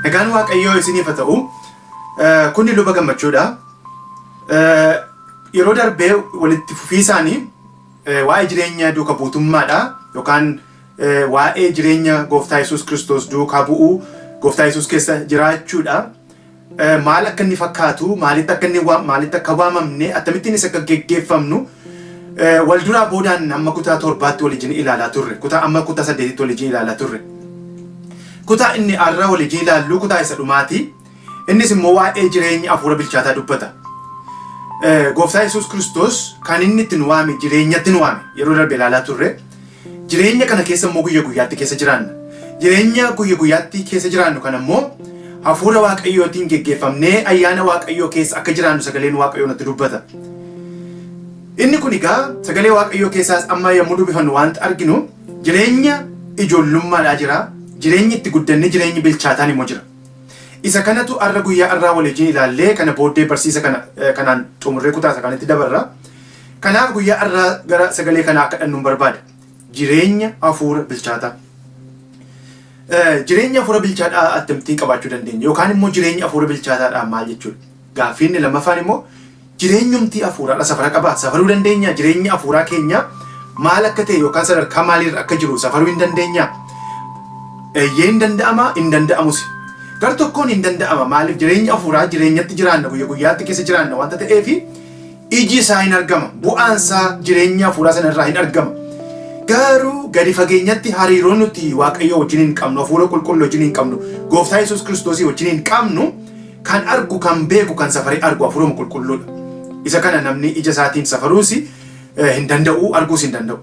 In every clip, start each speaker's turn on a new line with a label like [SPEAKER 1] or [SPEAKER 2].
[SPEAKER 1] Nagaan Waaqayyoo isiniif haa ta'u. Kuni luba gammachuudha. Yeroo darbee walitti fufiisaanii waa'ee jireenya duuka buutummaadha yookaan waa'ee jireenya gooftaa Yesuus Kiristoos duukaa bu'uu gooftaa Yesuus keessa jiraachuudha. Maal akka inni fakkaatu, maalitti akka inni maalitti akka waamamne, akkamittiinis akka geggeeffamnu wal duraa boodaan hamma kutaa torbaatti waliin ilaalaa turre. Kutaa amma kutaa saddeetitti waliin ilaalaa turre. Kutaa inni har'a waliin ilaallu kutaa isa dhumaati. Innis immoo waa'ee jireenya hafuura bilchaataa dubbata. Gooftaa Yesuus Kiristoos kan inni itti nu waame jireenyatti nu waame yeroo darbe ilaalaa turre. Jireenya kana keessa immoo guyya guyyaatti keessa jiraanna. Jireenya guyya guyyaatti keessa jiraannu kana immoo hafuura Waaqayyootiin geggeeffamnee ayyaana Waaqayyoo keessa akka jiraannu sagaleen Waaqayyoo natti dubbata. Inni kun egaa sagalee Waaqayyoo keessaas amma yommuu dubbifannu wanta arginu jireenya ijoollummaadhaa jira, jireenyi itti guddanne jireenyi bilchaataan immoo jira. Isa kanatu har'a guyyaa har'aa waliin ilaallee kana booddee barsiisa kana kanaan xumurree kutaa isa kanatti dabarra. Kanaaf guyyaa har'aa gara sagalee kanaa akka dhannuun barbaada. Jireenya hafuura bilchaataa. Jireenya hafuura bilchaataa akkamittiin qabaachuu dandeenya? Yookaan immoo jireenya hafuura bilchaataadhaan maal jechuudha? Gaaffiin inni lammaffaan immoo jireenyumti hafuuraadha safara qabaa? Safaruu dandeenya? Jireenya hafuuraa keenya maal akka ta'e yookaan sadarkaa maaliirra akka jiru safaruu hin dandeenyaa? Eeyyee hin danda'ama, hin danda'amus. Gar tokkoon hin danda'ama. Maaliif jireenya hafuuraa jireenyatti jiraanna guyya guyyaatti keessa jiraanna wanta ta'eefi iji isaa hin argama. Bu'aan isaa jireenya hafuuraa sana irraa hin argama. Garuu gadi fageenyatti hariiroo nuti Waaqayyoo wajjin hin qabnu, hafuura qulqulluu wajjin hin qabnu, gooftaa Yesuus Kiristoosii wajjin hin qabnu kan argu, kan beeku, kan safaree argu hafuuruma qulqulluudha. Isa kana namni ija isaatiin safaruus hin danda'u, arguus hin danda'u.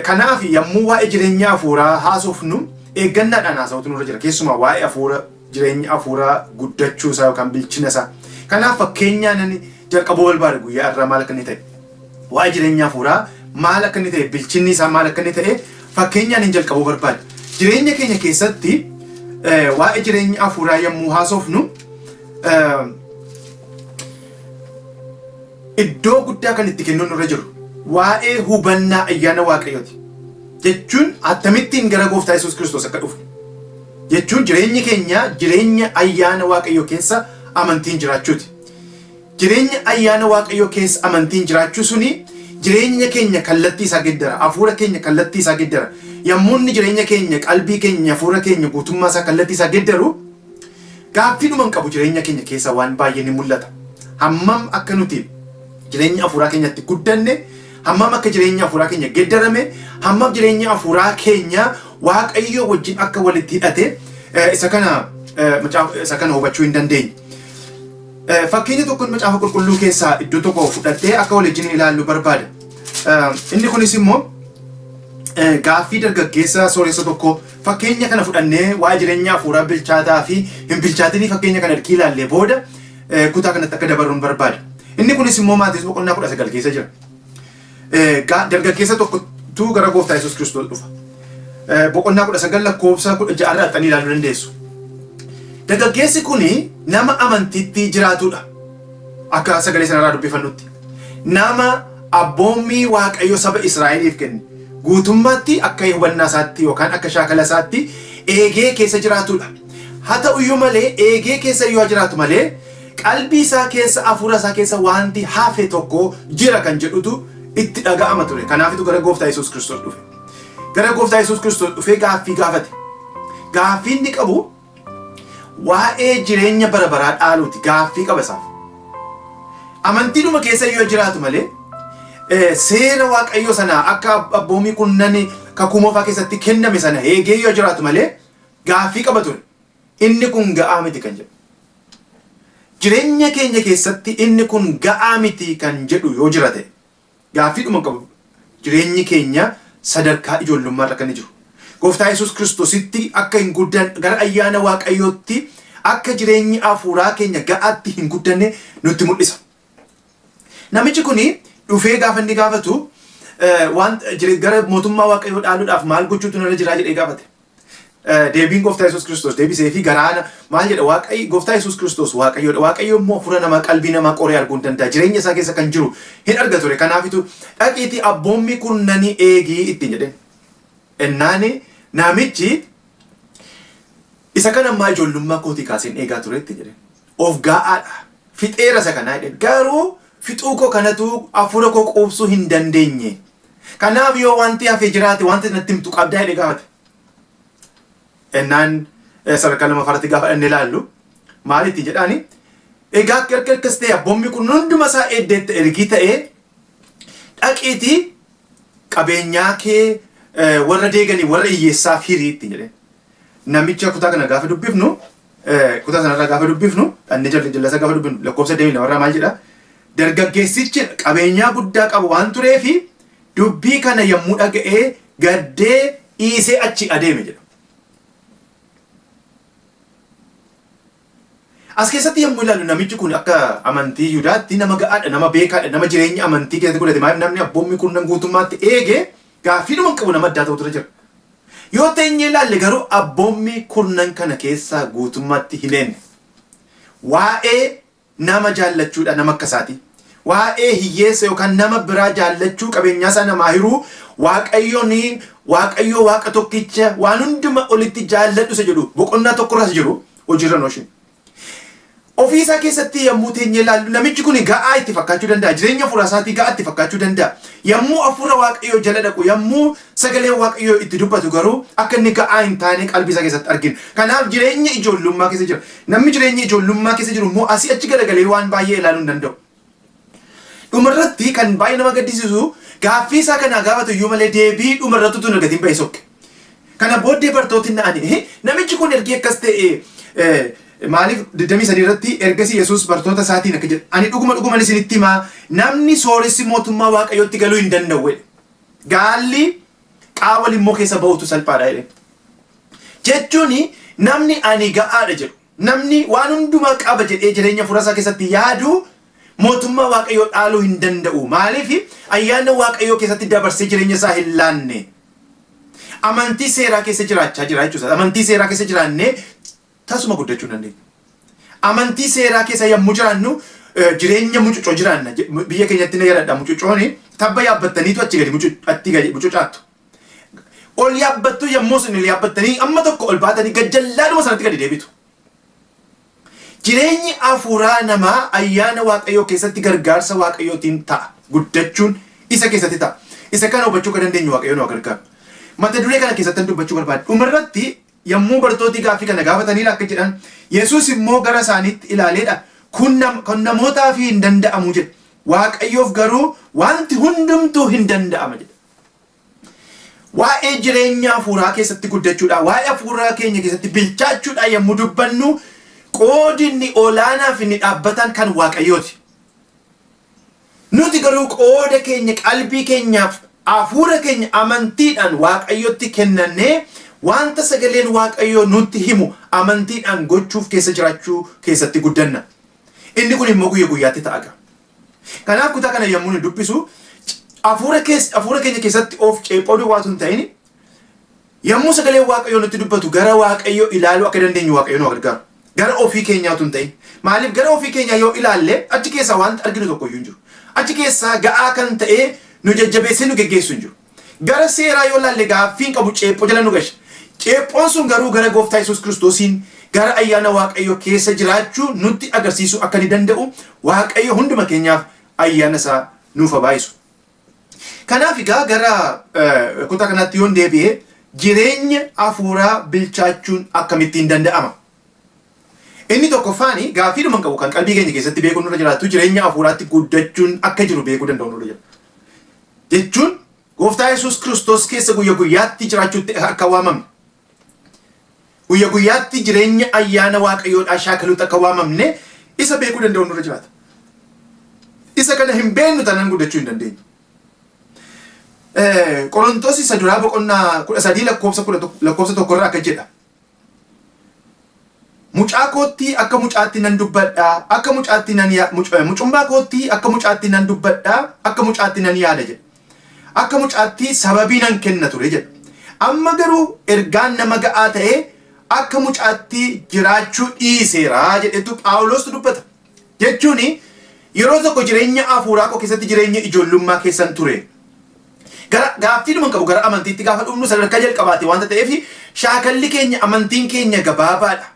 [SPEAKER 1] Kanaaf yommuu waa'ee jireenya hafuuraa haasofnu eeggannaadhaan haasa'utu nurra jira. Keessumaa waa'ee hafuura jireenya hafuuraa guddachuu isaa yookaan bilchina isaa. Kanaaf fakkeenyaan ani jalqabuu barbaade guyyaa irraa maal akka inni ta'e. Waa'ee jireenya hafuuraa maal akka inni ta'e bilchinni isaa maal akka inni ta'e fakkeenyaan hin jalqabuu barbaade. Jireenya keenya keessatti waa'ee jireenya hafuuraa yommuu haasofnu iddoo guddaa kan itti kennuun nurra jiru waa'ee hubannaa ayyaana Waaqayyooti. Jechuun akkamittiin gara gooftaa Yesuus Kiristoos akka dhufne. Jechuun jireenyi keenya jireenya ayyaana Waaqayyoo keessa amantiin jiraachuuti. Jireenya ayyaana Waaqayyoo keessa amantiin jiraachuu suni jireenya keenya kallattii isaa geddara. Hafuura keenya kallattii isaa geddara. Yommuu inni jireenya keenya, qalbii keenya, hafuura keenya guutummaa isaa kallattii isaa geddaru gaaffiidhuma hin qabu jireenya keenya keessa waan baay'ee ni mul'ata. Hammam akka nuti jireenya hafuuraa keenyatti guddanne, hammam akka jireenya hafuuraa keenya geddarame, hammam jireenya hafuuraa keenya Waaqayyoo wajjin akka walitti hidhate isa kana isa kana hubachuu hin dandeenye. Fakkeenya tokkoon macaafa qulqulluu keessaa iddoo tokko fudhadhee akka waliin ilaallu barbaada. Inni kunis immoo gaaffii dargaggeessa sooressa tokko fakkeenya kana fudhannee waa'ee jireenya hafuuraa bilchaataa fi hin bilchaatinii fakkeenya kana ergi ilaallee booda kutaa kanatti akka dabarruun barbaada. Inni kunis immoo Maatiyoos boqonnaa 19 keessa jira. Dargaggeessa tokkotu gara gooftaa Yesuus Kiristoos dhufa. Boqonnaa 19 lakkoofsa 16 irraa dhaqxanii ilaaluu dandeessu. Dargaggeessi kun nama amantiitti jiraatudha. Akka sagalee sanarraa dubbifannutti. Nama abboommii Waaqayyo saba Israa'eliif kenne guutummaatti akka hubannaa isaatti yookaan akka shaakala isaatti eegee keessa jiraatudha. Haa ta'uyyuu malee eegee keessa yoo jiraatu malee qalbii isaa keessa hafuura isaa keessa wanti hafe tokko jira kan jedhutu itti dhaga'ama ture. Kanaafitu gara gooftaa Yesuus Kiristoos dhufe. Gara gooftaa Yesuus Kiristoos dhufee gaaffii gaafate. Gaaffii inni qabu waa'ee jireenya bara baraa dhaaluuti. Gaaffii qaba isaaf. Amantiidhuma keessa yoo jiraatu malee seera Waaqayyoo sana akka abboommii kurnan kakuu moofaa keessatti kenname sana eegee yoo jiraatu malee gaaffii qaba ture. Inni kun ga'aa miti kan jedhu. Jireenya keenya keessatti inni kun ga'aa miti kan jedhu yoo jira ta'e gaaffiidhuma qabu jireenyi keenya sadarkaa ijoollummaarra kan jiru. Gooftaa Yesuus Kiristoositti akka hin guddan gara ayyaana Waaqayyootti akka jireenyi hafuuraa keenya ga'aatti hin guddanne nutti mul'isa. Namichi kun dhufee gaafa inni gaafatu waan gara mootummaa Waaqayyoo dhaaluudhaaf maal gochuutu narra jiraa jedhee gaafate. Deebiin gooftaa Yesuus Kiristoos deebisee fi garaana maal jedha Waaqayyo gooftaa Yesuus Kiristoos Waaqayyoodha. Waaqayyo immoo hafuura namaa qalbii namaa qoree arguu hin danda'a. Jireenya isaa keessa kan jiru hin arga ture. Kanaafitu dhaqiitii abboommii kurnanii eegii ittiin jedheen. Ennaani namichi Isa kana ammaa ijoollummaa kootii kaaseen eegaa turetti jedhe. Of gaa'aadha. Fixeera isa kanaa jedhe. Garuu fixuu koo kanatu hafuura koo quubsuu hin dandeenye. Kanaaf yoo wanti hafe jiraate wanti natti himtu qabdaa jedhee gaafate. Ennaan sadarkaa lammaffaarratti gaafa dhannee ilaallu maal itti jedhaani? Egaa akka erga akkas ta'e abboommi kun hunduma isaa eeddeetta ergii ta'ee dhaqiitii qabeenyaa kee warra deeganii warra hiyyeessaaf hirii itti jedhe. Namicha kutaa kana gaafa dubbifnu kutaa sanarraa gaafa dubbifnu dhannee jala jala gaafa dubbifnu lakkoofsa 22 irraa maal jedha? Dargaggeessichi qabeenyaa guddaa qabu waan tureefi dubbii kana yommuu dhaga'ee gaddee dhiisee achi adeeme jedha. As keessatti yommuu ilaallu namichi kun akka amantii Yihudaatti nama ga'aadha, nama beekaadha, nama jireenya amantii keessatti godhate. Maaliif namni abboommii kurnan guutummaatti eege gaaffiidhuma hin qabu nama addaa ta'utu irra jira. Yoo teenyee ilaalle garuu abboommii kurnan kana keessaa guutummaatti hin eenne. Waa'ee nama jaallachuudha nama akka isaatii. Waa'ee hiyyeessa yookaan nama biraa jaallachuu qabeenyaa isaa namaa hiruu Waaqayyoon Waaqayyoo Waaqa tokkicha waan hunduma olitti jaalladhu isa jedhu boqonnaa tokkorra isa jiru hojiirra hin oolchine. Ofii isaa keessatti yommuu teenyee ilaallu namichi kun ga'aa itti fakkaachuu danda'a. Jireenya hafuura isaatii ga'aa itti fakkaachuu danda'a. Yommuu hafuura Waaqayyoo jala dhaqu, yommuu sagaleen Waaqayyoo itti dubbatu garuu akka inni ga'aa hin taane qalbii isaa keessatti argina. Kanaaf jireenya ijoollummaa keessa jira. Namni jireenya ijoollummaa keessa jiru immoo asii achi garagalee waan baay'ee ilaaluu hin danda'u. Dhumarratti kan baay'ee nama gaddisiisu gaaffii isaa kanaa gaafatu iyyuu malee deebii dhumarratti utuu hin argatiin ba'e sokke. Kana booddee bartooti na'anii namichi kun ergii akkas ta'e maaliif 23 irratti ergasii Yesuus bartoota isaatiin akka jedhe ani dhuguma dhuguman isinitti himaa namni sooressi mootummaa Waaqayyootti galuu hin danda'u jedhe. Gaalli qaawwa limmoo keessa ba'utu salphaadha jedhe. Jechuun namni ani ga'aadha jedhu namni waan hundumaa qaba jedhee jireenya hafuura isaa keessatti yaadu mootummaa Waaqayyoo dhaaluu hin danda'u. Maaliif ayyaana Waaqayyoo keessatti dabarsee jireenya isaa hin laanne. Amantii seeraa keessa jiraachaa jira jechuudha. Amantii seeraa keessa jiraannee tasuma guddachuu hin dandeenyu. Amantii seeraa keessa yommuu jiraannu jireenya mucucoo jiraanna. Biyya keenyatti na yaadadha mucucooni tabba yaabbattaniitu achi gadi achi gadi mucucaattu. Ol yaabbattu yommuu isin ol yaabbattanii amma tokko ol baatanii gajjallaadhuma sanatti gadi deebitu. Jireenyi hafuuraa namaa ayyaana Waaqayyoo keessatti gargaarsa Waaqayyootiin ta'a. Guddachuun isa keessatti ta'a. Isa kana hubachuu kan dandeenyu Waaqayyoon nu gargaaru. Mata duree kana keessatti dubbachuu barbaada. Dhumarratti yommuu bartooti gaaffii kana gaafataniidha akka jedhan Yesuus immoo gara isaaniitti ilaaleedha. Kun namootaaf hin danda'amu jedhe. Waaqayyoof garuu wanti hundumtuu hin danda'ama jedhe. Waa'ee jireenya hafuuraa keessatti guddachuudha, waa'ee hafuuraa keenya keessatti bilchaachuudha yommuu dubbannu qoodi inni olaanaa fi inni dhaabbataan kan Waaqayyooti. Nuti garuu qooda keenya qalbii keenyaaf hafuura keenya amantiidhaan Waaqayyotti kennannee wanta sagaleen Waaqayyoo nutti himu amantiidhaan gochuuf keessa jiraachuu keessatti guddanna. Inni kun immoo guyya guyyaatti ta'a. Kanaaf kutaa kana yommuu nu dubbisu hafuura keessa hafuura keenya keessatti of ceephoo duwwaatu hin ta'in yommuu sagaleen Waaqayyoo nutti dubbatu gara Waaqayyoo ilaaluu akka dandeenyu Waaqayyo nu gargaaru. Gara ofii keenyaatu hin ta'in. Maaliif gara ofii keenyaa yoo ilaalle achi keessaa wanti arginu tokko iyyuu hin jiru. Achi keessaa ga'aa kan ta'e nu jajjabeessee nu geggeessu hin jiru. Gara seeraa yoo ilaalle gaaffii hin qabu ceephoo jala nu gasha. Ceephoon sun garuu gara Gooftaa Yesuus Kiristoosiin gara ayyaana Waaqayyoo keessa jiraachuu nutti agarsiisuu akka inni danda'u Waaqayyo hunduma keenyaaf ayyaana isaa nuuf haa baay'isu. Kanaaf egaa gara kutaa kanaatti yoon deebi'e jireenya hafuuraa bilchaachuun akkamittiin danda'ama? Inni tokkoffaan gaaffiidhuma hin qabu kan qalbii keenya keessatti beekuun nurra jiraatu jireenya hafuuraatti guddachuun akka jiru beekuu danda'u nurra jira. Jechuun Gooftaa Yesuus Kiristoos keessa guyya guyyaatti jiraachuutti akka waamamne. Guyya guyyaatti jireenya ayyaana Waaqayyoodhaa shaakaluutti akka waamamne isa beekuu danda'u nurra jiraata. Isa kana hin beeknu taanaan guddachuu hin dandeenyu. Qorontos isa duraa boqonnaa 13 lakkoofsa 1 irraa akka jedha. Mucaa kootti akka mucaatti nan dubbadha, akka mucaatti nan mucummaa kootti akka mucaatti nan dubbadha, akka mucaatti nan yaada jedha. Akka mucaatti sababii nan kenna ture jedha. Amma garuu ergaan nama ga'aa ta'e akka mucaatti jiraachuu dhiiseera jedhetu Phaawulostu dubbata. Jechuun yeroo tokko jireenya hafuuraa koo keessatti jireenya ijoollummaa keessan ture. Gara gaaffiidhuma hin qabu gara amantiitti gaafa dhufnu sadarkaa jalqabaati waanta ta'eef shaakalli keenya amantiin keenya gabaabaadha.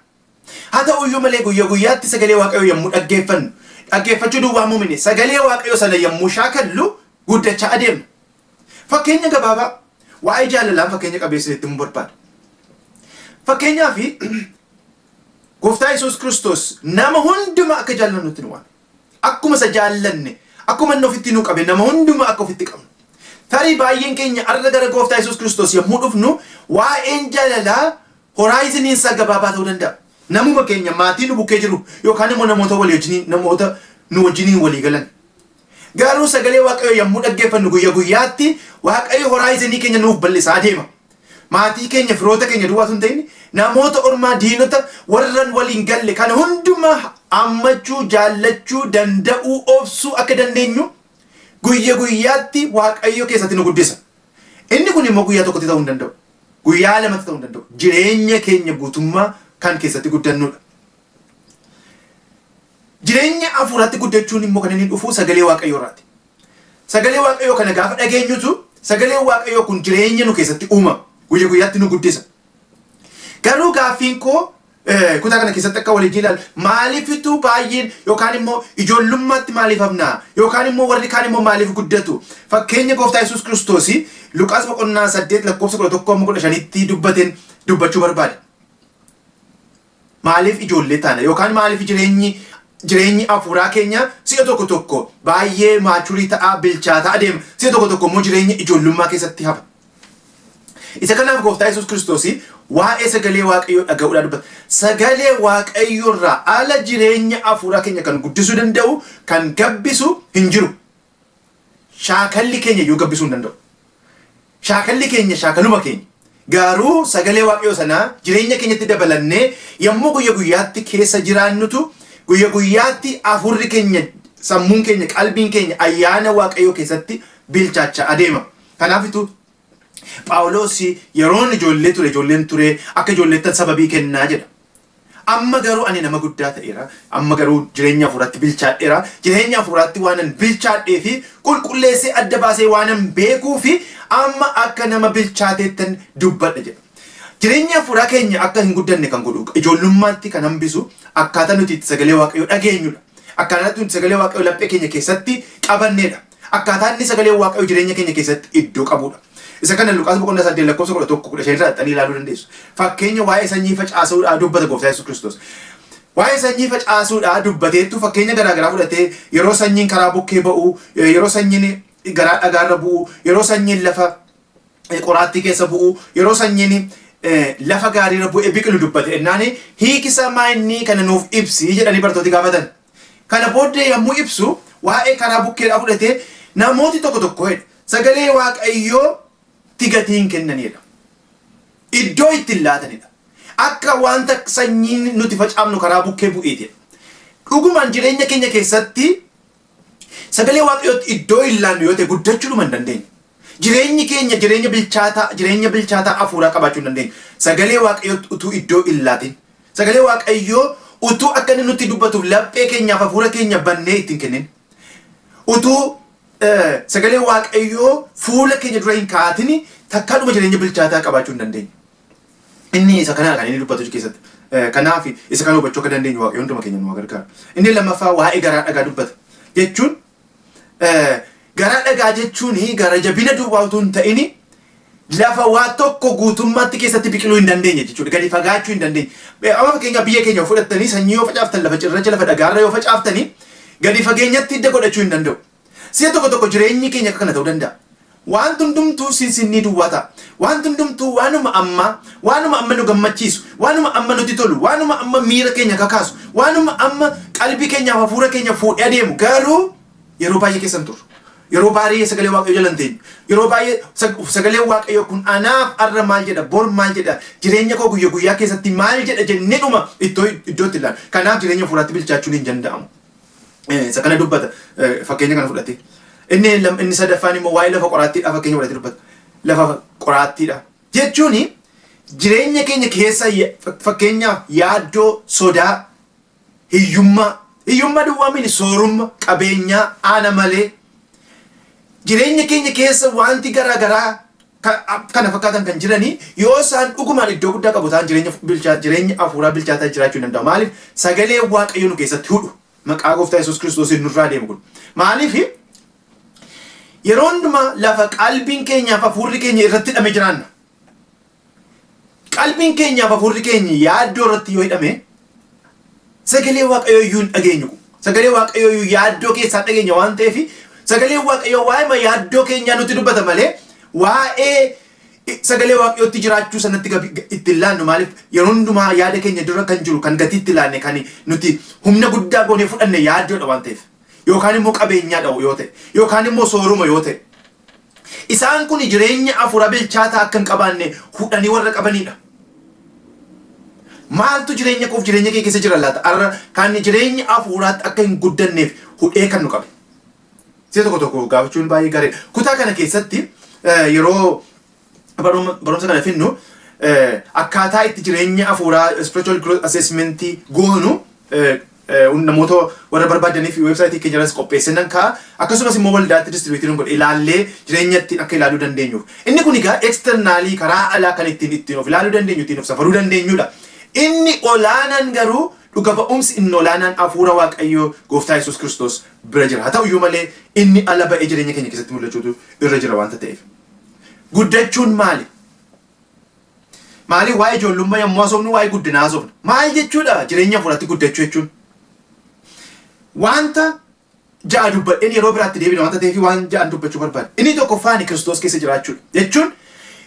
[SPEAKER 1] Haa ta'uyyuu malee guyya guyyaatti sagalee Waaqayyoo yommuu dhaggeeffannu, dhaggeeffachuu duwwaa mumine sagalee Waaqayyoo sana yommuu shaakallu guddachaa adeemna. Fakkeenya gabaabaa waa'ee jaalalaan fakkeenya qabee isinitti himuu barbaada. Fakkeenyaaf Gooftaa Yesuus Kiristoos nama hundumaa akka jaallannutti nu waame. Akkuma isa jaallanne, akkuma inni ofitti nu qabe nama hundumaa akka ofitti qabnu. Tarii baay'een keenya arra gara Gooftaa Yesuus Kiristoos yommuu dhufnu waa'een jaalalaa horaayiziniin isaa gabaabaa ta'uu danda'a. Namuma keenya maatii nu bukkee jiru yookaan immoo namoota walii wajjiniin namoota nu wajjiniin walii galan. Garuu sagalee Waaqayyoo yommuu dhaggeeffannu guyya guyyaatti Waaqayyo horaayizenii keenya nuuf bal'isaa deema. Maatii keenya firoota keenya duwwaa osoo hin ta'in namoota ormaa diinota warran waliin galle kana hundumaa hammachuu, jaallachuu, danda'uu, obsuu akka dandeenyu guyya guyyaatti Waaqayyo keessatti nu guddisa. Inni kun immoo guyyaa tokkotti ta'uu hin danda'u. Guyyaa lamatti ta'uu hin danda'u. Jireenya keenya guutummaa kan keessatti guddannudha. Jireenya hafuuraatti guddachuun immoo kan inni dhufu sagalee Waaqayyoo irraati. Sagalee Waaqayyoo kana gaafa dhageenyutu sagaleen Waaqayyoo kun jireenya nu keessatti uuma. Guyya guyyaatti nu guddisa. Garuu gaaffiin koo kutaa kana keessatti akka waliin ilaalu maaliifitu baay'een yookaan immoo ijoollummaatti maaliif hafnaa yookaan immoo warri kaan immoo maaliif guddatu fakkeenya gooftaa Yesuus Kiristoos Luqaas boqonnaa 8 lakkoofsa 11 amma 15tti dubbateen dubbachuu barbaada. Maaliif ijoollee taana yookaan maaliif jireenyi jireenyi hafuuraa keenya si'a tokko tokko baay'ee maachurii ta'aa bilchaataa adeema si'a tokko tokko immoo jireenya ijoollummaa keessatti hafa. Isa kanaaf gooftaa Yesuus Kiristoos waa'ee sagalee Waaqayyoo dhaga'uudhaan dubbata. Sagalee Waaqayyoo irraa ala jireenya hafuuraa keenya kan guddisuu danda'u kan gabbisu hin jiru. Shaakalli keenya iyyuu gabbisuu hin danda'u. Shaakalli keenya shaakaluma keenya. Garuu sagalee Waaqayyoo sanaa jireenya keenyatti dabalannee yommuu guyya guyyaatti keessa jiraannutu guyya guyyaatti hafuurri keenya sammuun keenya qalbiin keenya ayyaana Waaqayyoo keessatti bilchaachaa adeema. Kanaafitu Phaawulos yeroon ijoollee ture ijoolleen ture akka ijoolleettan sababii kennaa jedha. Amma garuu ani nama guddaa ta'eera. Amma garuu jireenya hafuuraatti bilchaadheera. Jireenya hafuuraatti waanan bilchaadhee fi qulqulleessee adda baasee waanan beekuu fi amma akka nama bilchaateettan dubbadha jedha. Jireenya hafuuraa keenya akka hin guddanne kan godhu ijoollummaatti kan hambisu akkaataa nuti itti sagalee Waaqayyoo dhageenyudha. Akkaataa nuti sagalee Waaqayyoo laphee keenya keessatti qabannedha. Akkaataa inni sagalee Waaqayyoo jireenya keenya keessatti iddoo qabudha. Isa kana Luqaas boqonnaa 8 lakkoofsa 11 15 irraa dhaqxanii ilaaluu dandeessu. Fakkeenya waa'ee sanyii facaasuudhaa dubbata gooftaa Yesuus Kiristoos. Waa'ee sanyii facaasuudhaa dubbateettu fakkeenya garaa garaa fudhatee yeroo sanyiin karaa bukkee ba'u, yeroo sanyiin garaa dhagaarra bu'u, yeroo sanyiin lafa qoraattii keessa bu'u, yeroo sanyiin lafa gaariirra bu'ee biqilu dubbate ennaan hiikisaa maa inni kana nuuf ibsi jedhanii bartooti gaafatan. Kana booddee yommuu ibsu waa'ee karaa bukkeedhaa fudhatee namooti tokko tokko jedhe sagalee Waaqayyoo tti gatii hin kennanidha. Iddoo itti hin laatanidha. Akka wanta sanyiin nuti facaafnu karaa bukkee bu'eetidha. Dhugumaan jireenya keenya keessatti sagalee Waaqayyootti iddoo hin laannu yoo ta'e guddachuudhuma hin dandeenyu. Jireenyi keenya jireenya bilchaataa jireenya bilchaataa hafuuraa qabaachuu hin dandeenyu. Sagalee Waaqayyootti utuu iddoo hin laatin. Sagalee Waaqayyoo utuu akka inni nutti dubbatuuf laphee keenyaaf hafuura keenya bannee itti hin kennin. Utuu sagalee Waaqayyoo fuula keenya dura hin kaa'atin takkaadhuma jireenya bilchaataa qabaachuu hin dandeenyu. Inni isa kana kan inni dubbatu keessatti. Kanaaf isa kana hubachuu akka dandeenyu Waaqayyo hunduma keenya nu gargaara. Inni lammaffaa waa'ee garaa dhagaa dubbata. Jechuun garaa dhagaa jechuun gara jabina duwwaa utuu hin ta'in lafa waa tokko guutummaatti keessatti biqiluu hin dandeenye jechuudha. Gadi fagaachuu hin dandeenye. Amma fakkeenyaaf biyya keenya yoo fudhattanii sanyii yoo facaaftan lafa cirracha lafa dhagaarra yoo facaaftanii gadi fageenyatti hidda godhachuu hin danda'u. Si'a tokko tokko jireenyi keenya akka kana ta'uu danda'a. Wanti hundumtuu sinsinnii duwwaa ta'a. Wanti hundumtuu waanuma ammaa, waanuma amma nu gammachiisu, waanuma amma nutti tolu, waanuma amma miira keenya kakaasu, waanuma amma qalbii keenyaaf hafuura keenya fuudhee adeemu garuu yeroo baay'ee keessa hin turru. Yeroo baay'ee sagalee Waaqayyoo jala hin teenyu. Yeroo baay'ee sagaleen Waaqayyoo kun anaaf arra maal jedha, bor maal jedha, jireenya koo guyya guyyaa keessatti maal jedha jennee dhuma iddoo iddoo itti ilaalu. Kanaaf jireenya hafuuraatti bilchaachuun hin danda'amu. Isa kana dubbata fakkeenya kana fudhatee. Inni inni sadaffaan immoo waa'ee lafa qoraattiidha fakkeenya fudhatee dubbata. Lafa qoraattiidha. Jechuun jireenya keenya keessa fakkeenyaaf yaaddoo, sodaa, hiyyummaa, hiyyummaa duwwaa mini soorumma, qabeenyaa, aana malee Jireenya keenya keessa wanti garaa garaa kana fakkaatan kan jiranii yoo isaan dhugumaan iddoo guddaa qabu ta'an, jireenya hafuuraa bilchaataa jiraachuu hin danda'u. Maaliif? Sagalee Waaqayyo nu keessatti hudhu maqaa Gooftaa Yesuus Kiristoosiin nurraa deemu kun. Maaliif? Yeroo hundumaa lafa qalbiin keenyaaf hafuurri keenya irratti hidhame jiraanna. Qalbiin keenyaaf hafuurri keenya yaaddoo irratti yoo hidhame, sagalee Waaqayyoo iyyuu hin dhageenyu. Sagalee Waaqayyoo iyyuu yaaddoo keessaa dhageenya waan ta'eef, sagalee Waaqayyoo waa'ee yaaddoo keenyaa nutti dubbata malee waa'ee sagalee Waaqayyootti jiraachuu sanatti itti hin laannu. Maaliif? Yeroo hundumaa yaada keenya dura kan jiru, kan gatii itti laanne, kan nuti humna guddaa goonee fudhanne yaaddoodha waan ta'eef. Yookaan immoo qabeenyaadha yoo ta'e, yookaan immoo sooruma yoo ta'e. Isaan kun jireenya hafuura bilchaataa akka hin qabaanne hudhanii warra qabanidha. Maaltu jireenya koof jireenya kee keessa jira laata? Har'a kan jireenya hafuuraatti akka hin guddanneef hudhee kan nu qabe. Si'a tokko tokko gaafachuun baay'ee gaariidha. Kutaa kana keessatti yeroo barumsa kana finnu, akkaataa itti jireenya hafuuraa spiritual growth assessment goonu namoota warra barbaadaniif website keenya irras qopheessee nan kaa'a. Akkasumas immoo waldaatti distribute godhe ilaallee jireenya ittiin akka ilaaluu dandeenyuuf. Inni kun egaa external, karaa alaa kan ittiin of ilaaluu dandeenyu, ittiin of safaruu dandeenyudha. Inni olaanaan garuu, dhuga ba'umsi inni olaanaan hafuura Waaqayyoo Gooftaa Yesuus Kiristoos bira jira. Haa ta'uyyuu malee inni ala ba'ee jireenya keenya keessatti mul'achuutu irra jira waanta ta'eef. Guddachuun maali? Maali? Waa'ee ijoollummaa yommuu haasofnu, waa'ee guddinaa haasofna. Maal jechuudha jireenya hafuuratti guddachuu jechuun? Wanta ja'a dubbadheen yeroo biraatti deebina wanta ta'eef, waan ja'an dubbachuu barbaada. Inni tokkoffaan Kiristoos keessa jiraachuudha. Jechuun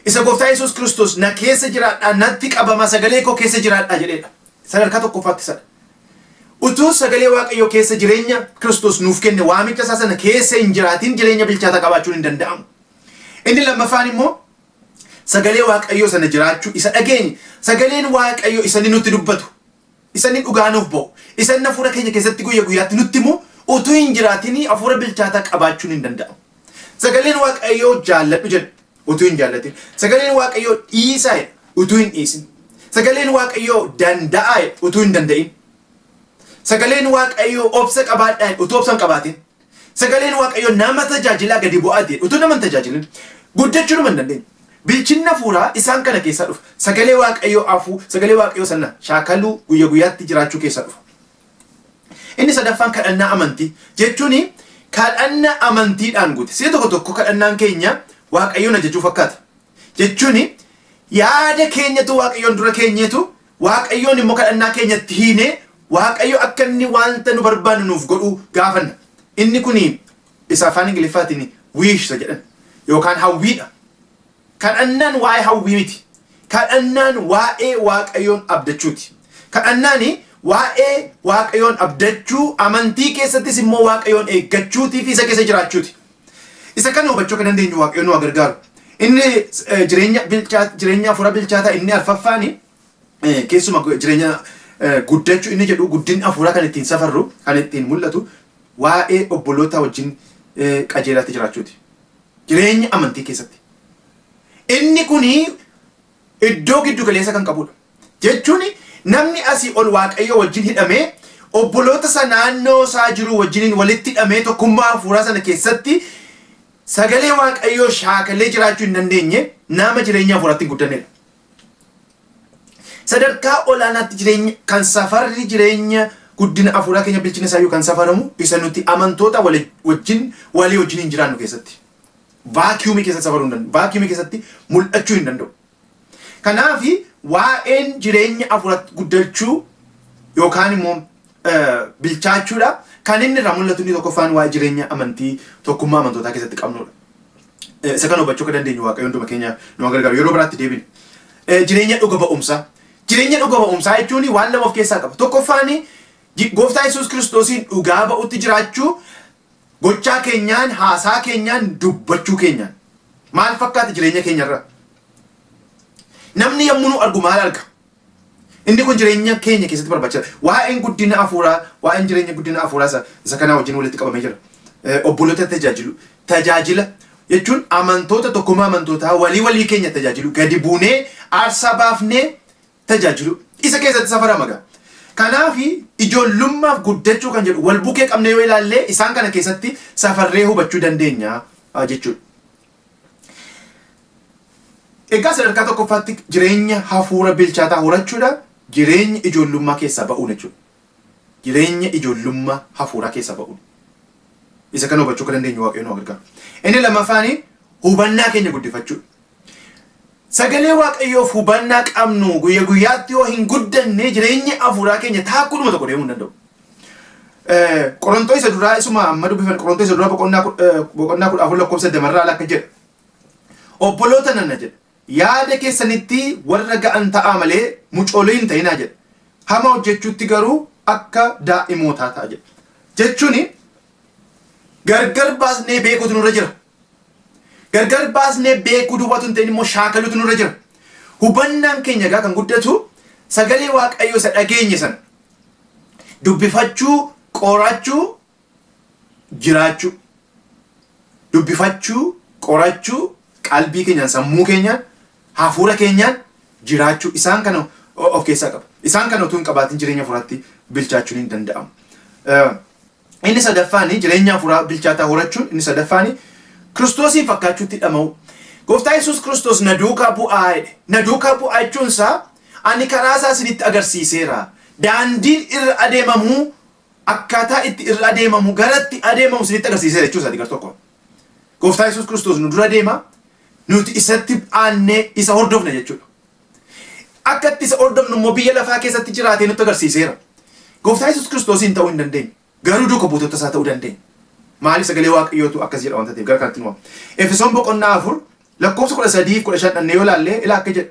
[SPEAKER 1] isa Gooftaa Yesuus Kiristoos "Na keessa jiraadhaa, natti qabama, sagalee koo keessa jiraadhaa" jedheedha. Sadarkaa tokkoffaatti sana. Utuu sagalee Waaqayyoo keessa, jireenya Kiristoos nuuf kenne, waamicha isaa sana keessa hin jiraatin, jireenya bilchaataa qabaachuun hin danda'amu. Inni lammaffaan immoo sagalee Waaqayyoo sana jiraachuu, isa dhageenye, sagaleen Waaqayyoo isa inni nutti dubbatu, isa inni dhugaa nuuf ba'u, isa inni hafuura keenya keessatti guyya guyyaatti nutti himu utuu hin jiraatin hafuura bilchaataa qabaachuun hin danda'amu. Sagaleen Waaqayyoo "Jaalladhu" jedha utuu hin jaallatin. Sagaleen Waaqayyoo "Dhiisaa" jedha utuu hin dhiisin. Sagaleen Waaqayyoo "Danda'aa" jedha utuu hin danda'in. Sagaleen Waaqayyoo "Obsa qabaadhaa" jedha utuu obsa hin qabaatin. Sagaleen Waaqayyoo "Nama tajaajilaa, gadi bu'aa" jedha utuu nama hin tajaajilin. Guddachuu hin dandeenyu. Bilchinni hafuuraa isaan kana keessaa dhufa. Sagalee Waaqayyoo afuu, sagalee Waaqayyoo sana shaakaluu, guyya guyyaatti jiraachuu keessaa dhufa. Inni sadaffaan kadhannaa amantii jechuun kadhannaa amantiidhaan guute. Si'a tokko tokko kadhannaan keenya Waaqayyoon ajajuu fakkaata. Jechuun yaada keenyatu Waaqayyoon dura keenyeetu, Waaqayyoon immoo kadhannaa keenyatti hiinee, Waaqayyo akka inni wanta nu barbaannu nuuf godhuu gaafanna. Inni kun isa afaan Ingiliffaatiin wish isa jedhan yookaan hawwiidha. Kadhannaan waa'ee hawwii miti. Kadhannaan waa'ee Waaqayyoon abdachuuti. Kadhannaan waa'ee Waaqayyoon abdachuu, amantii keessattis immoo Waaqayyoon eeggachuutii fi isa keessa jiraachuuti. Isa kana hubachuu akka dandeenyu Waaqayyoon nu haa gargaaru. Inni jireenya hafuura bilchaataa inni arfaffaani, keessuma jireenya guddachuu inni jedhu, guddinni hafuuraa kan ittiin safarru, kan ittiin mul'atu, waa'ee obboloota wajjin qajeelaatti jiraachuuti. Jireenya amantii keessatti. Inni kuni iddoo giddu galeessa kan qabudha. Jechuun namni asii ol Waaqayyo wajjin hidhamee, obboloota isa naannoo isaa jiru wajjiniin walitti hidhamee, tokkummaa hafuuraa sana keessatti sagalee Waaqayyoo shaakalee jiraachuu hin dandeenye nama jireenya hafuuraatti hin guddannedha. Sadarkaa olaanaatti jireenya kan safarri, jireenya guddina hafuuraa keenya, bilchina isaayyuu kan safaramu isa nuti amantoota wajjin walii wajjin hin jiraannu keessatti. Vacuum keessatti safaruu hin danda'u. Vacuum keessatti mul'achuu hin danda'u. Kanaaf waa'een jireenya hafuuratti guddachuu yookaan immoo bilchaachuudha. Kan inni irraa mul'atu inni tokkoffaan waa'ee jireenya amantii tokkummaa amantootaa keessatti qabnudha. Isa kana hubachuu akka dandeenyu Waaqayyo hunduma keenya nu haa gargaaru. Yeroo biraatti deebina. Jireenya dhuga ba'umsaa. Jireenya dhuga ba'umsaa jechuun waan lama of keessaa qaba. Tokkoffaan Gooftaa Yesuus Kiristoosiin dhugaa ba'utti jiraachuu, gochaa keenyaan, haasaa keenyaan, dubbachuu keenyaan. Maal fakkaata jireenya keenyarra? Namni yommuu nu argu maal arga? Inni kun jireenya keenya keessatti barbaachisaadha. Waa'een guddina hafuuraa, waa'een jireenya guddina hafuuraa isa kanaa wajjin walitti qabamee jira. Obboloota tajaajilu. Tajaajila jechuun amantoota, tokkummaa amantootaa, walii walii keenya tajaajilu. Gadi buunee aarsaa baafnee tajaajilu. Isa keessatti safarama gaa. Kanaaf ijoollummaaf guddachuu kan jedhu wal bukee qabnee yoo ilaalle, isaan kana keessatti safarree hubachuu dandeenya. jechuudha. Egaa sadarkaa tokkoffaatti jireenya hafuura bilchaataa horachuudha. Jireenya ijoollummaa keessaa ba'uun jechuudha. Jireenya ijoollummaa hafuuraa keessaa ba'uun. Isa kana hubachuu akka dandeenyu Waaqayyo nu gargaaru. Inni lammaffaan hubannaa keenya guddifachuudha. Sagalee Waaqayyoof hubannaa qabnu guyya guyyaatti yoo hin guddanne jireenyi hafuuraa keenya taakkuudhuma tokko deemuu hin danda'u. Qorontoo isa duraa isuma amma dubbifan Qorontoo isa duraa boqonnaa 14 lakkoofsa damarraa akka jedha. Obboloota nana jedha. Yaada keessanitti warra ga'an ta'aa malee mucoolii hin ta'inaa jedha. Hama hojjechuutti garuu akka daa'imootaa ta'a jedha. Jechuun gargar baasnee beekuutu nurra jira. Gargar baasnee beekuu duwwaatu hin ta'in immoo shaakaluutu nurra jira. Hubannaan keenya egaa kan guddatu sagalee Waaqayyoo isa dhageenye sana dubbifachuu, qorachuu, jiraachuu. Dubbifachuu, qorachuu, qalbii keenyaan, sammuu keenyaan, hafuura keenyaan jiraachuu isaan kana of keessaa qaba. Isaan kana utuu hin qabaatin jireenya hafuuraatti bilchaachuun hin danda'amu. Inni sadaffaan jireenya hafuuraa bilchaataa horachuun inni sadaffaan Kiristoosiin fakkaachuutti dhama'u. Gooftaa Yesuus Kiristoos na duukaa bu'aa jedhe. Na duukaa bu'aa jechuun isaa ani karaa isaa isinitti agarsiiseera. Daandiin irra adeemamu akkaataa itti irra adeemamu garatti adeemamu isinitti agarsiiseera jechuu isaati gar tokko. Gooftaa Yesuus Kiristoos nu dura deema. Nuti isatti aannee isa hordofna jechuudha. Akka itti isa hordofnu immoo biyya lafaa keessatti jiraatee nutti agarsiiseera. Gooftaa Yesuus Kiristoosiin ta'uu hin dandeenyu. Garuu duuka buutota isaa ta'uu dandeenya. Maaliif sagalee Waaqayyootu akkas jedha wanta ta'eef gara kanatti nu waama. Efesoon boqonnaa 4 lakkoofsa 13 fi 15 dhannee yoo ilaalle ilaa akka jedha.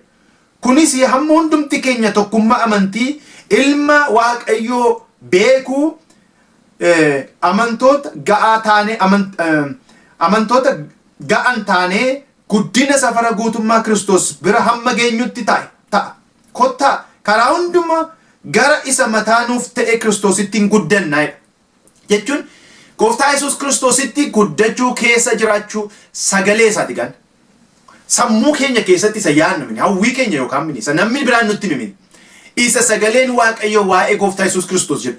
[SPEAKER 1] Kunis hamma hundumti keenya tokkummaa amantii ilma Waaqayyoo beekuu amantoota ga'aa taanee amantoota ga'an taanee guddina safara guutummaa Kiristoos bira hamma geenyutti ta'a. Kottaa karaa hundumaa gara isa mataa nuuf ta'e Kiristoositti hin guddanna jedha. Jechuun Gooftaa Yesuus Kiristoositti guddachuu keessa jiraachuu sagalee isaati gaan. Sammuu keenya keessatti isa yaadnu mini, hawwii keenya yookaan mini, isa namni biraan nutti mini. Isa sagaleen Waaqayyoo waa'ee Gooftaa Yesuus Kiristoos jedhu.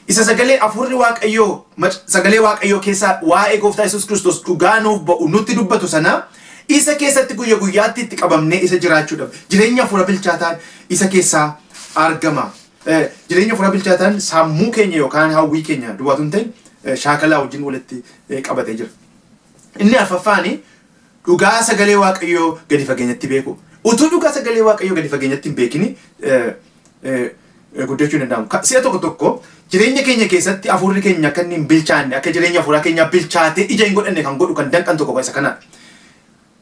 [SPEAKER 1] Isa sagalee hafuurri Waaqayyoo sagalee Waaqayyoo keessaa waa'ee Gooftaa Yesuus Kiristoos dhugaa nuuf ba'u nutti dubbatu sana isa keessatti guyya guyyaatti itti qabamnee isa jiraachuudhaaf jireenya hafuura bilchaataan isa keessaa argama. Jireenya hafuura bilchaataan sammuu keenya yookaan hawwii keenya duwwaatu hin ta'in shaakalaa wajjin walitti qabatee jira. Inni arfaffaani dhugaa sagalee Waaqayyoo gadi fageenyatti beeku. Utuu dhugaa sagalee Waaqayyoo gadi fageenyatti hin beekini guddachuu hin danda'amu. Si'a tokko tokko jireenya keenya keessatti hafuurri keenya akka inni hin bilchaanne, akka jireenya hafuuraa keenyaa bilchaatee ija hin godhanne kan godhu kan danqan tokko isa kanadha.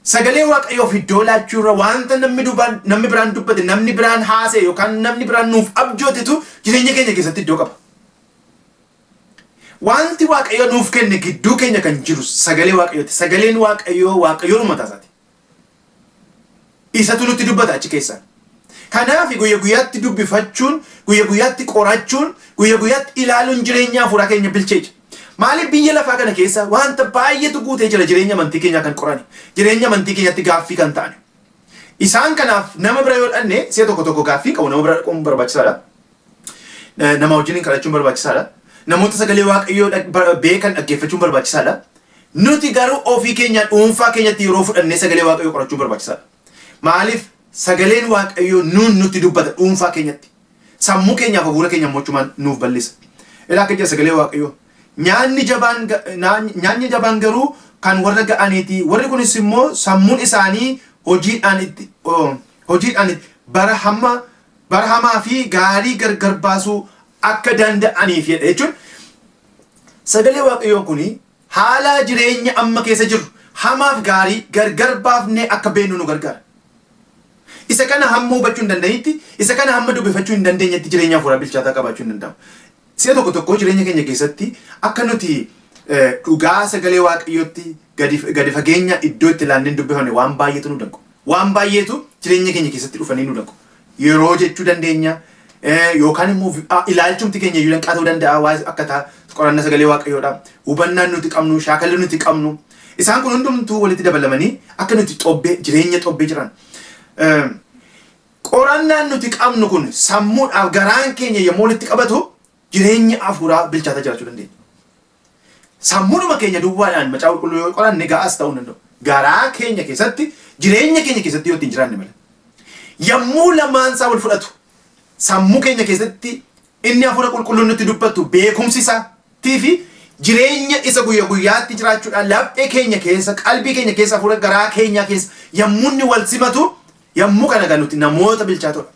[SPEAKER 1] Sagalee Waaqayyoof iddoo laachuu irra wanta namni dubaan namni biraan dubbate, namni biraan haasa'e yookaan namni biraan nuuf abjootetu jireenya keenya keessatti iddoo qaba. Wanti Waaqayyo nuuf kenne gidduu keenya kan jiru sagalee Waaqayyooti. Sagaleen Waaqayyoo Waaqayyoon mataa isaati. Isatu nutti dubbata achi keessaan. Kanaaf guyya guyyaatti dubbifachuun, guyya guyyaatti qorachuun, guyya guyyaatti ilaaluun jireenya hafuuraa keenya bilcheecha. Maaliif biyya lafaa kana keessa wanta baay'eetu guutee jira jireenya amantii keenyaa kan qorani, jireenya amantii keenyatti gaaffii kan ta'ani. Isaan kanaaf nama bira yoo dhanne si'a tokko tokko gaaffii qabu nama bira dhaquun barbaachisaadha. Nama wajjin kadhachuun barbaachisaadha. Namoota sagalee Waaqayyoo beekan dhaggeeffachuun barbaachisaadha. Nuti garuu ofii keenya dhuunfaa keenyatti yeroo fudhannee sagalee Waaqayyoo qorachuun barbaachisaadha. Maaliif sagaleen Waaqayyoo nuun nutti dubbata dhuunfaa keenyatti. Sammuu keenyaaf hafuura keenya immoo achumaan nuuf bal'isa. Ilaa akka jedha sagalee Waaqayyoo. Nyaanni jabaan garuu kan warra ga'aniiti. Warri kunis immoo sammuun isaanii hojiidhaan itti bara hamma bara hamaa fi gaarii gargar baasuu akka danda'aniif jedha jechuun sagalee Waaqayyoo kun haala jireenya amma keessa jirru hamaaf gaarii gargar baafnee akka beeknu nu gargaara. Isa kana hamma hubachuu hin dandeenyetti, isa kana hamma dubbifachuu hin dandeenyetti jireenya hafuuraa bilchaataa qabaachuu hin danda'amu. Si'a tokko tokko jireenya keenya keessatti akka nuti dhugaa sagalee Waaqayyootti gadi fageenya iddoo itti laannee hin dubbifamne waan baay'eetu nu danqu. Waan baay'eetu jireenya keenya keessatti dhufanii nu danqu. Yeroo jechuu dandeenya yookaan immoo ilaalchumti keenya iyyuu danqaa ta'uu danda'a waa akkataa qoranna sagalee Waaqayyoodha. Hubannaan nuti qabnu, shaakalli nuti qabnu isaan kun hundumtuu walitti dabalamanii akka nuti xobbee jireenya xobbee jiran. Qorannaan nuti qabnu kun sammuudhaaf garaan keenya yommuu walitti qabatu jireenya hafuuraa bilchaataa jiraachuu dandeenya. Sammuudhuma keenya duwwaadhaan macaafa qulqulluu yoo qoranne ga'aas ta'uu hin danda'u. Garaa keenya keessatti, jireenya keenya keessatti yoo ittiin jiraanne malee. Yommuu lamaan isaa wal fudhatu, sammuu keenya keessatti inni hafuura qulqulluun nutti dubbatu beekumsi isaatii fi jireenya isa guyya guyyaatti jiraachuudhaan laphee keenya keessa, qalbii keenya keessa, hafuura garaa keenyaa keessa yommuu inni wal simatu, yommuu kana kan nuti namoota bilchaatodha.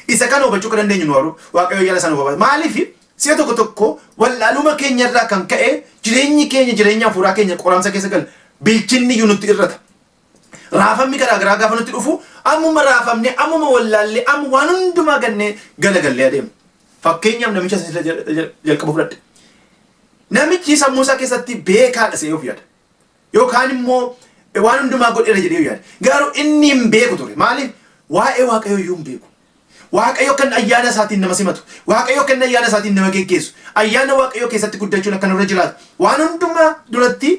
[SPEAKER 1] Isa kana hubachuu akka dandeenyu nu haru Waaqayyo ayyaana isaa nuuf haa baay'isu. Maaliif si'a tokko tokko wallaaluma keenya irraa kan ka'e jireenyi keenya, jireenya hafuuraa keenya qoramsa keessa gala. Bilchinni iyyuu nutti irrata. Raafamni garaa garaa gaafa nutti dhufu ammuma raafamne, ammuma wallaallee, amma waan hundumaa gannee galagallee adeemna. Fakkeenyaaf namicha isa jalqaba fudhadhe. Namichi sammuu isaa keessatti beekaadha se'ee of yaada. Yookaan immoo waan hundumaa godheera jedhee yaada. Garuu inni hin beeku ture. Maaliif? Waa'ee Waaqayyoo iyyuu hin beeku. Waaqayyo kan ayyaana isaatiin nama simatu. Waaqayyo kan ayyaana isaatiin nama geggeessu. Ayyaana Waaqayyoo keessatti guddachuun akka nurra jiraatu. Waan hundumaa duratti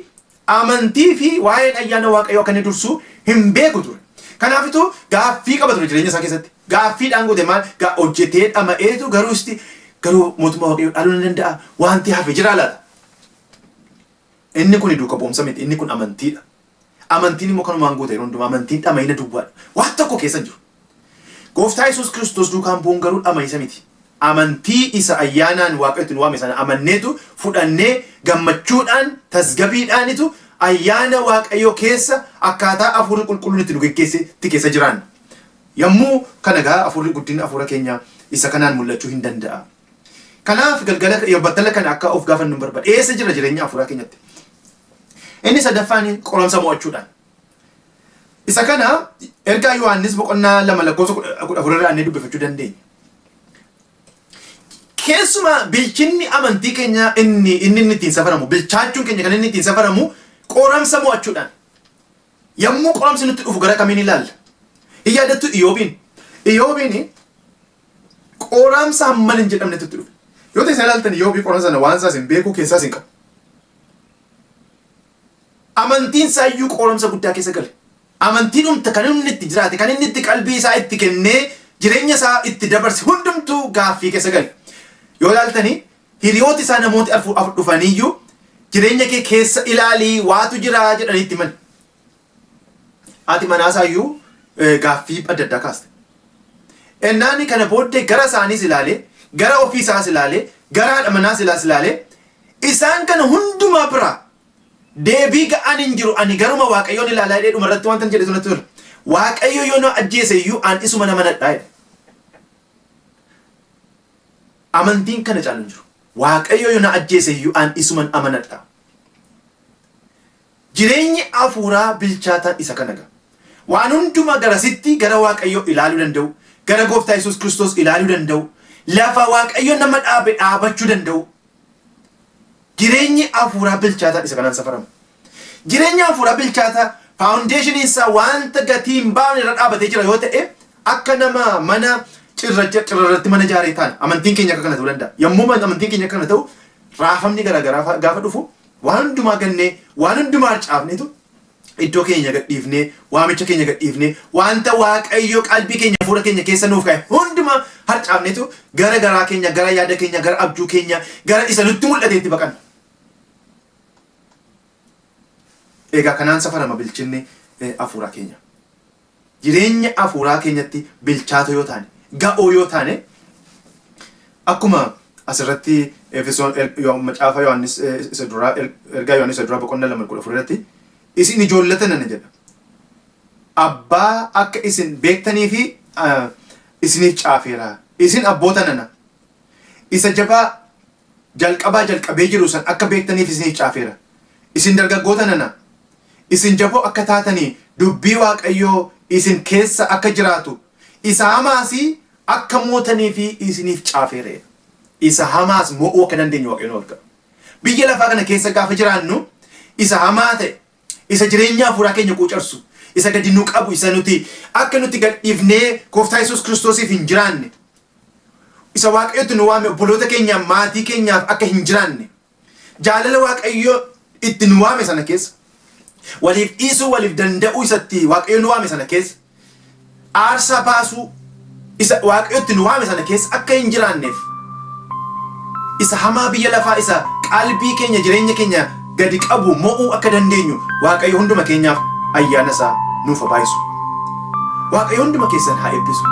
[SPEAKER 1] amantii fi waa'een ayyaana Waaqayyoo akka inni dursu hin beeku ture. Kanaafituu gaaffii qaba ture jireenya isaa keessatti. Gaaffiidhaan guute maal? Hojjetee dhama'eetu garuu isti garuu mootummaa Waaqayyoo dhaaluu ni danda'a. Wanti hafe jira laata? Inni kun duuka bu'umsa miti, inni kun amantiidha. Amantiin immoo kanumaan guuta yeroo hundumaa. Amantiin dhama'ina duwwaadha. Waan tokko keessa hin jiru. Gooftaa Yesuus Kiristoos duukaan bu'uun garuu dhama'isa miti. Amantii isa ayyaanaan Waaqayyo ittiin waame sana amanneetu fudhannee gammachuudhaan tasgabiidhaanitu ayyaana Waaqayyoo keessa akkaataa hafuurri qulqulluun itti nu geggeessetti keessa jiraanna. Yommuu kana gaa hafuurri guddinni hafuura keenyaa isa kanaan mul'achuu hin danda'a. Kanaaf galgala battala kana akka of gaafannu hin barbaada. Eessa jira jireenya hafuuraa keenyatti? Inni sadaffaan qoramsa mo'achuudhaan. Isa kana ergaa Yohaannis boqonnaa 2 lakkoofsa 14 irraa inni dubbifachuu dandeenya. Keessumaa bilchinni amantii keenya inni inni inni ittiin safaramu, bilchaachuun keenya kan inni ittiin safaramu qoramsa mo'achuudhaan. Yommuu qoramsi nutti dhufu gara kamiin ilaalla? Hin yaadattu Iyoobiin? Iyoobiin qoramsa hamman hin jedhamnetu itti dhufe. Yoo ta'e isaan ilaaltan Iyoobii qoramsa sana waan isaas hin beeku, keessaas hin qabu. Amantiin isaa iyyuu qoramsa guddaa keessa gale. Amantiin dhumta kan inni itti jiraate, kan inni itti qalbii isaa itti kennee jireenya isaa itti dabarse hundumtuu gaaffii keessa gale. Yoo ilaaltanii hiriyooti isaa namooti afur afur dhufaniiyyuu jireenya kee keessa ilaalii waatu jira jedhanii itti himan. Haati manaa isaa iyyuu gaaffii adda addaa kaaste. Ennaani kana booddee gara isaaniis ilaalee, gara ofii isaas ilaalee, gara haadha manaas ilaas ilaalee, isaan kana hundumaa biraa deebii ga'aan hin jiru, ani garuma Waaqayyoon ilaalaa jedhee dhuma irratti wanta jedhe natti tola. Waaqayyo yoo na ajjeese iyyuu an isuma nama nadhaa jedhe. Amantiin kana caalu hin jiru. Waaqayyo yoo na ajjeese iyyuu an isuman amanadha. Jireenyi hafuuraa bilchaataan isa kana ga'a. Waan hundumaa garasitti gara Waaqayyoo ilaaluu danda'u, gara Gooftaa Yesuus Kiristoos ilaaluu danda'u, lafa Waaqayyo nama dhaabe dhaabachuu danda'u. Jireenyi hafuuraa bilchaataan isa kanaan safarama. Jireenya hafuuraa bilchaataa faawundeeshiniin isaa wanta gatii hin baafne irra dhaabatee jira yoo ta'e, akka nama mana cirracha cirrarratti mana ijaaree taana. Amantiin keenya akka kana ta'uu danda'a. Yommuu amantiin keenya akka kana ta'u, raafamni garaagaraa gaafa dhufu waan hundumaa gannee, waan hundumaa harcaafneetu iddoo keenya gadhiifnee, waamicha keenya gadhiifnee, wanta Waaqayyo qalbii keenya hafuura keenya keessa nuuf kaa'e hundumaa harcaafneetu gara garaa keenya, gara yaada keenya, gara abjuu keenya, gara isa nutti mul'ateetti baqanna. Egaa kanaan safarama bilchinni hafuuraa keenya. Jireenya hafuuraa keenyatti bilchaatoo yoo taane, ga'oo yoo taane, akkuma asirratti Efesoon macaafa Yohaannis isa duraa, ergaa Yohaannis isa duraa boqonnaa 2:14 irratti, isin ijoollota nana jedha. Abbaa akka isin beektanii fi isiniif caafeera. Isin abboota nana. Isa jabaa jalqabaa jalqabee jiru san akka beektaniif isiniif caafeera. Isin dargaggoota nana. Isin jaboo akka taatanii dubbii Waaqayyoo isin keessa akka jiraatu, isa hamaas akka mootaniif isiniif caafeera jedha. Isa hamaas mo'uu akka dandeenyu Waaqayyo nu gargaara. Biyya lafaa kana keessa gaafa jiraannu isa hamaa ta'e, isa jireenya hafuuraa keenya quucarsu, isa gadi nu qabu, isa nuti akka nuti gadhiifnee Gooftaa Yesuus Kiristoosiif hin jiraanne, isa Waaqayyotti nu waame obboloota keenyaaf, maatii keenyaaf akka hin jiraanne, jaalala Waaqayyo itti nu waame sana keessa, waliif dhiisuu, waliif danda'uu isatti Waaqayyo nu waame sana keessa, aarsaa baasuu isa Waaqayyo itti nu waame sana keessa akka hin jiraanneef, isa hamaa biyya lafaa isa qalbii keenya jireenya keenya gadi qabu mo'uu akka dandeenyu Waaqayyo hunduma keenyaaf ayyaana isaa nuuf haa baay'isu. Waaqayyo hunduma keessan haa eebbisu.